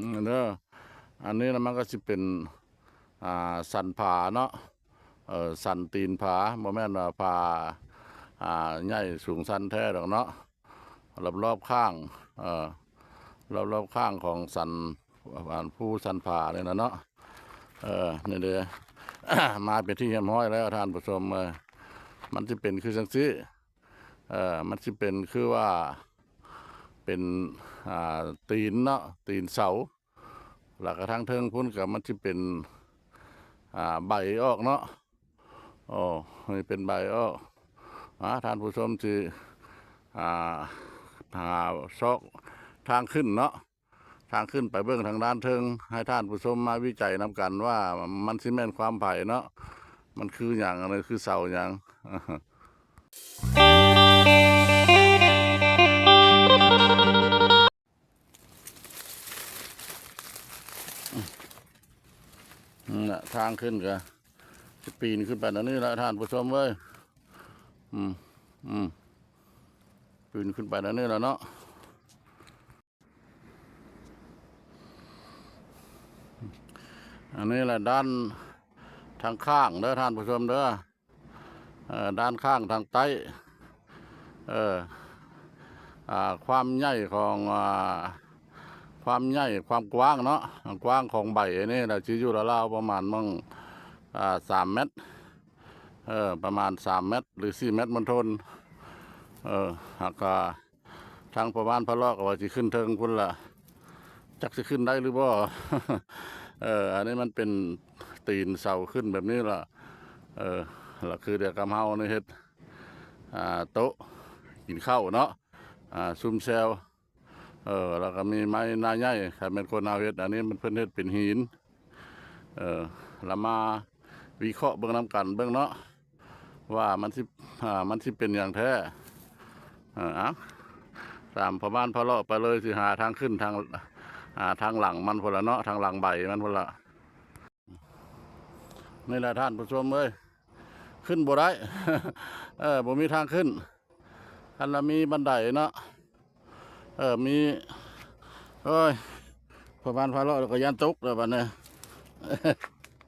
ເດີ. ອັນນີ້ລະມັນກໍຊິເປັນ ອ່າ ສັນຜາເນາະ, ເອີ ສັນຕີນຜາ, ບໍ່ແມ່ນວ່າຜາ ອ່າ ໃຫຍ່ສູງຊັນແທ້ດອກເນາະ. ລອບໆຂ້າງ ເອີ ລອບໆຂ້າງຂອງສັນ ອັນພູສັນຜານີ້ນະເນາະ. ເອີ ນີ້ເດ້ ມາເປັນທີ່ຮຽບຮ້ອຍແລ້ວທ່ານຜູ້ຊົມເອີຍ. ມັນຊິເປັນຄືຈັ່ງຊີ້ ເອີ ມັນຊິເປັນຄືວ່າເປັນ ອ່າ ຕີນເນາະ, ຕີນເສົາ. ແລ້ວກໍທາງເທິງພຸ້ນກໍມັນຊິເປັນ ອ່າ ໃບອອກເນາະ. ໂອ້ ນີ້ເປັນໃບອອກ. ອ່າ ທ່ານຜູ້ຊົມຊິ ອ່າ ຫາຊອກທາງຂຶ້ນເນາະ, ທາງຂຶ້ນໄປເບິ່ງທາງດ້ານເທິງ. ໃຫ້ທ່ານຜູ້ຊົມມາວິໄຈນຳກັນວ່າມັນຊິແມ່ນຄວາມໃຜເນາະ, ມັນຄືຫຍັງ, ອັນນີ້ຄືເສົາຫຍັງ. ນັ້ນລະ ທາງຂຶ້ນກະຊິປີນຂຶ້ນໄປແນວນີ້ລະທ່ານຜູ້ຊົມເອີຍ. ອືມ ອືມ ປີນຂຶ້ນໄປແນວນີ້ລະເນາະ. ອັນນີ້ລະດ້ານທາງຂ້າງເດີທ່ານຜູ້ຊົມເດີ. ເອີ ດ້ານຂ້າງທາງໃຕ້ ເອີ ອ່າ ຄວາມໃຫຍ່ຂອງ ອ່າ ຄວາມໃຫຍ່ ຄວາມກວ້າງເນາະ, ຄວາມກວ້າງຂອງໃບອັນນີ້ລະຊິຢູ່ລາວໆປະມານໝ່ອງ ອ່າ ສາມແມັດ ເອີ ປະມານສາມແມັດ ຫຼື ສີ່ແມັດມົນທົນ. ເອີ ຫາກກະ ທາງພໍ່ບ້ານພາເລາະກໍວ່າຊິຂຶ້ນເທິງພຸ້ນລະ, ຈັກຊິຂຶ້ນໄດ້ຫຼືບໍ່. ເອີ ອັນນີ້ມັນເປັນຕີນເສົາຂຶ້ນແບບນີ້ລະ. ເອີ ລະຄືດຽວກັບເຮົານີ້ເຮັດ ອ່າ ໂຕະກິນເຂົ້າເນາະ, ອ່າ ຊຸມແຊວ. ເອີ ລະກະມີໄມ້ໜ້າໃຫຍ່, ຄັນແມ່ນຄົນເຮົາເຮັດ ອັນນີ້ມັນເພິ່ນເຮັດເປັນຫີນ. ເອີ ລະມາວິເຄາະເບິ່ງນຳກັນເບິ່ງເນາະ ວ່າມັນຊິ ອ່າ ມັນຊິເປັນຫຍັງແທ້. ເອີ ເອົາ ຕາມພໍ່ບ້ານພາເລາະໄປເລີຍ, ຊິຫາທາງຂຶ້ນທາງ ອ່າ ທາງຫຼັງມັນພຸ້ນລະເນາະ, ທາງຫຼັງໃບມັນພຸ້ນລະ. ນີ້ລະທ່ານຜູ້ຊົມເອີຍ, ຂຶ້ນບໍ່ໄດ້. ເອີ ບໍ່ມີທາງຂຶ້ນ. ຄັນລະມີບັນໄດເນາະ, ເອີ ມີ ໂອ້ຍ ພໍ່ບ້ານພາເລາະແລ້ວກໍຢ້ານຕົກແລ້ວບັດນີ້.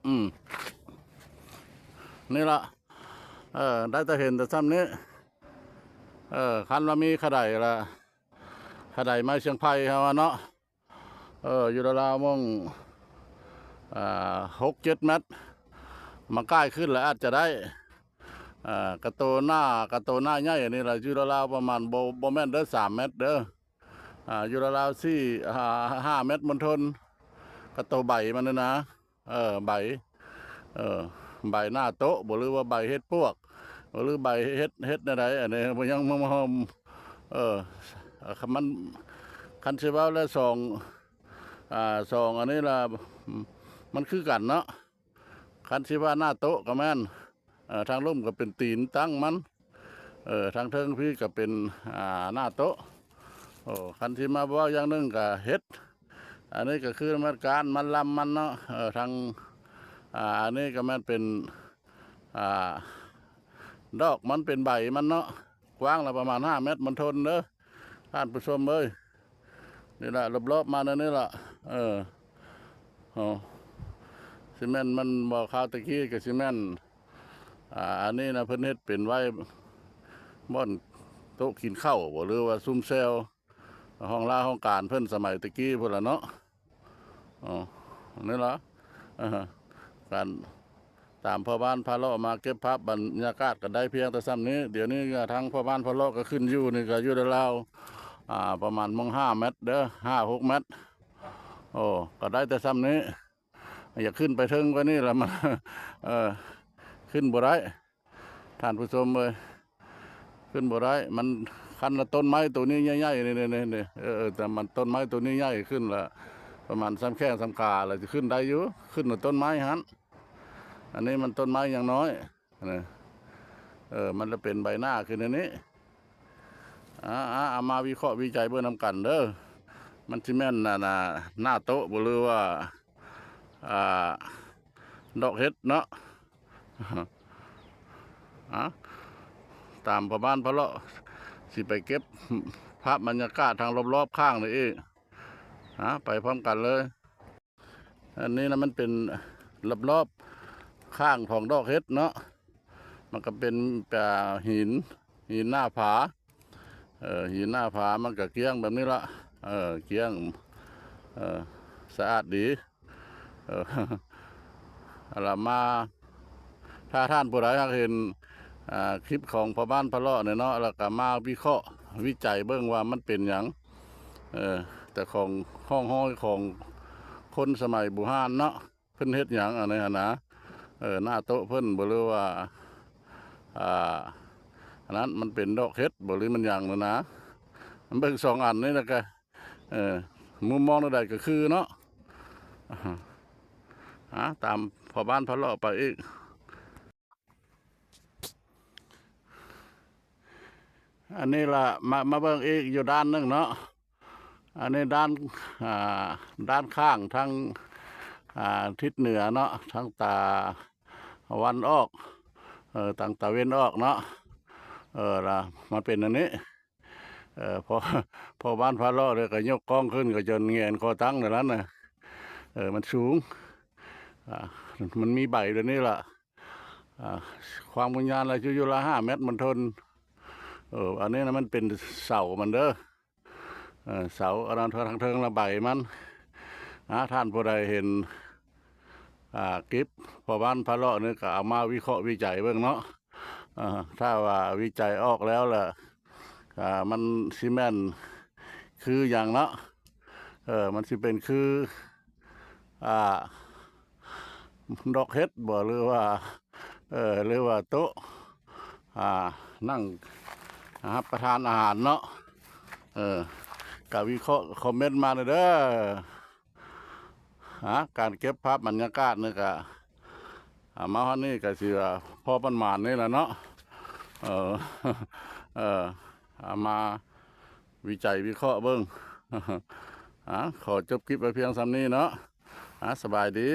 ອືມ ນີ້ລະ ເອີ ໄດ້ແຕ່ເຫັນແຕ່ຊ່ຳນີ້. ເອີ ຄັນລະມີຂະໄດລະ ຂະໄດໄມ້ຊຽງໄຜ່ເຮົາອະເນາະ, ເອີ ຢູ່ລາວໆໝ່ອງ ອ່າ ຫົກເຈັດແມັດ, ມາກ້າຍຂຶ້ນລະອາດຈະໄດ້. ອ່າ ກະໂຕໜ້າ ກະໂຕໜ້າໃຫຍ່ອັນນີ້ລະ ຢູ່ລາວໆປະມານ ບໍ່ ບໍ່ແມ່ນເດີ ສາມແມັດເດີ, ອ່າ ຢູ່ລາວໆສີ່ ຫ້າ ຫ້າແມັດມົນທົນ, ກະໂຕໃບມັນນີ້ນະ. ເອີ ໃບ ເອີ ໃບໜ້າໂຕະບໍ ຫຼືວ່າໃບເຫັດປວກບໍ ຫຼືໃບເຫັດ ເຫັດແນວໃດ ອັນນີ້ບໍ່ຍັງມາ ເອີ ຄັນມັນ ຄັນຊິເວົ້າແລ້ວ ສອງ ອ່າ ສອງອັນນີ້ລະ ມັນຄືກັນເນາະ. ຄັນຊິວ່າໜ້າໂຕະກໍແມ່ນ ເອີ ທາງລຸ່ມກໍເປັນຕີນຕັ້ງມັນ, ເອີ ທາງເທິງພີ້ກໍເປັນ ອ່າ ໜ້າໂຕະ. ໂອ້ ຄັນຊິມາເວົ້າຢ່າງໜຶ່ງກໍເຫັດ, ອັນນີ້ກໍຄືມັນກ້ານມັນລຳມັນເນາະ. ເອີ ທາງ ອ່າ ອັນນີ້ກໍແມ່ນເປັນ ອ່າ ດອກມັນ ເປັນໃບມັນເນາະ, ກວ້າງລະປະມານຫ້າແມັດມັນທົນເດີ ທ່ານຜູ້ຊົມເອີຍ. ນີ້ລະ ລອບໆມາແນວນີ້ລະ ເອີ ໂອ້ ຊິແມ່ນມັນບໍ່ ຄາວແຕ່ກີ້ກໍຊິແມ່ນ ອ່າ ອັນນີ້ນະ ເພິ່ນເຮັດເປັນໄວ້ບ່ອນໂຕະກິນເຂົ້າບໍ ຫຼືວ່າຊຸມແຊວ ຫ້ອງລາຫ້ອງການເພິ່ນສະໄໝແຕ່ກີ້ພຸ້ນລະເນາະ. ອໍ ນີ້ລະ ການ ຕາມພໍ່ບ້ານພາເລາະມາເກັບພາບບັນຍາກາດກໍໄດ້ພຽງແຕ່ຊ່ຳນີ້. ດຽວນີ້ກໍທາງພໍ່ບ້ານພາເລາະກໍຂຶ້ນຢູ່ ນີ້ກໍຢູ່ລາວໆ ອ່າ ປະມານໝ່ອງຫ້າແມັດເດີ ຫ້າຫົກແມັດ. ໂອ້ ກໍໄດ້ແຕ່ຊ່ຳນີ້, ຢາກຂຶ້ນໄປເທິງກວ່ານີ້ລະມັນ ເອີ ຂຶ້ນບໍ່ໄດ້ ທ່ານຜູ້ຊົມເອີຍ, ຂຶ້ນບໍ່ໄດ້. ມັນ ຄັນລະຕົ້ນໄມ້ໂຕນີ້ໃຫຍ່ໆ ນີ້ໆ ເອີ ແຕ່ມັນຕົ້ນໄມ້ໂຕນີ້ໃຫຍ່ຂຶ້ນລະ ປະມານຊ່ຳແຂ້ງຊ່ຳຂາລະ ຊິຂຶ້ນໄດ້ຢູ່, ຂຶ້ນນະຕົ້ນໄມ້ຫັ້ນ. ອັນນີ້ມັນຕົ້ນໄມ້ຍັງນ້ອຍນະ ເອີ ມັນລະເປັນໃບໜ້າຂຶ້ນອັນນີ້. ອາ ເອົາມາວິເຄາະວິໄຈເບິ່ງນຳກັນເດີ, ມັນຊິແມ່ນ ອັນນ່າ ໜ້າໂຕະບໍ ຫຼືວ່າ ອ່າ ດອກເຫັດເນາະ. ອາ ຕາມພໍ່ບ້ານພາເລາະ ຊິໄປເກັບພາບບັນຍາກາດທາງລອບໆຂ້າງນີ້ອີກ. ຫາ ໄປພ້ອມກັນເລີຍ. ອັນນີ້ນະ ມັນເປັນລອບໆຂ້າງຂອງດອກເຫັດເນາະ. ມັນກໍເປັນ ອ່າ ຫີນ ຫີນໜ້າຜາ ເອີ ຫີນໜ້າຜາ ມັນກໍກ້ຽງແບບນີ້ລະ ເອີ ກ້ຽງ ເອີ ສະອາດດີ. ເອີ ລະມາ ຖ້າທ່ານຜູ້ໃດຫາກເຫັນ ອ່າ ຄລິບຂອງພໍ່ບ້ານພາເລາະນີ້ເນາະ ລະກະມາວິເຄາະວິໄຈເບິ່ງວ່າມັນເປັນຫຍັງ. ເອີ ແຕ່ຂອງ ຮ່ອງຮອຍຂອງຄົນສະໄໝບູຮານເນາະ ເພິ່ນເຮັດຫຍັງອັນນີ້ຫັ້ນນະ. ເອີ ໜ້າໂຕະເພິ່ນບໍ່ ຫຼືວ່າ ອ່າ ອັນນັ້ນມັນເປັນດອກເຫັດບໍ່ ຫຼືມັນຫຍັງຫັ້ນນະ. ມັນເບິ່ງສອງອັນນີ້ລະກະ ເອີ ມຸມມອງແນວໃດກໍຄືເນາະ. ຫາ ຕາມພໍ່ບ້ານພາເລາະໄປອີກ. ອັນນີ້ລະ ມາ ມາເບິ່ງອີກຢູ່ດ້ານໜຶ່ງເນາະ. ອັນນີ້ດ້ານ ອ່າ ດ້ານຂ້າງທາງ ອ່າ ທິດເໜືອເນາະ ທາງຕາວັນອອກ ເອີ ທາງຕາເວັນອອກເນາະ. ເອີ ລະມາເປັນອັນນີ້ ເອີ ພໍ ພໍບ້ານພາເລາະເລີຍກໍຍົກກ້ອງຂຶ້ນ ກໍຈົນແຫງນຄໍຕັ້ງແນວນັ້ນນະ. ເອີ ມັນສູງ ອ່າ ມັນມີໃບແບບນີ້ລະ ອ່າ ຄວາມຍາວລະຢູ່ລະຫ້າແມັດມັນທົນ. ເອີ ອັນນີ້ນະ ມັນເປັນເສົາມັນເດີ ເອີ ເສົາອັນນັ້ນທາງເທິງລະໃບມັນ. ຖ້າທ່ານຜູ້ໃດເຫັນ ອ່າ ຄລິບພໍ່ບ້ານພາເລາະນີ້ ກໍເອົາມາວິເຄາະວິໄຈເບິ່ງເນາະ. ເອີ ຖ້າວ່າວິໄຈອອກແລ້ວລະ ອ່າ ມັນຊິແມ່ນຄືຫຍັງເນາະ. ເອີ ມັນຊິເປັນຄື ອ່າ ດອກເຫັດບໍ່ ຫຼືວ່າ ເອີ ຫຼືວ່າໂຕະ ອ່າ ນັ່ງຮັບປະທານອາຫານເນາະ. ເອີ ກະວິເຄາະຄອມເມັນມາແດ່ເດີ. ຫາ ການເກັບພາບບັນຍາກາດນີ້ກະ ອ່າ ມາຮອດນີ້ກະຊິວ່າພໍປະມານນີ້ລະເນາະ. ເອີ ເອີ ເອົາມາວິໄຈວິເຄາະເບິ່ງ. ຫາ ຂໍຈົບຄລິບໄວ້ພຽງສ່ຳນີ້ເນາະ. ຫາ ສະບາຍດີ.